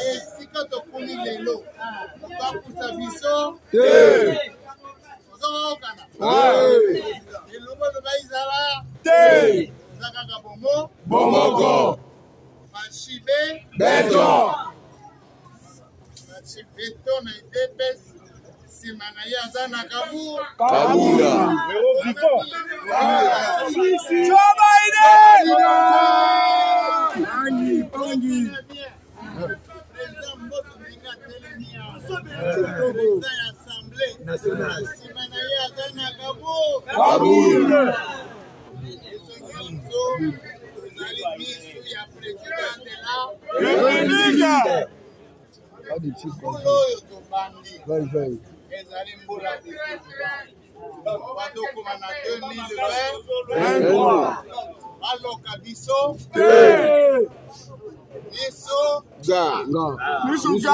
Esika tokomi lelo, moto apusa biso Te. Ozokokana elobo loba izala Te. Oza kaka bongo Bomoko. Fashibe Beton. Fashi beton na idps nsima na ye aza na kabu Kabunda. Joe Biden! Pangi, pangi. Président Mboso ndenge atelemi awa, président ya assemblée Nationale. Nsima na ye aza na kabu Kabunda. Biso nyonso tozali misu ya président de la République. Mbula oyo tobandi ezali mbula bitumba. Batokoma na 2023, baloka biso Te. biso Ga. Misu ga.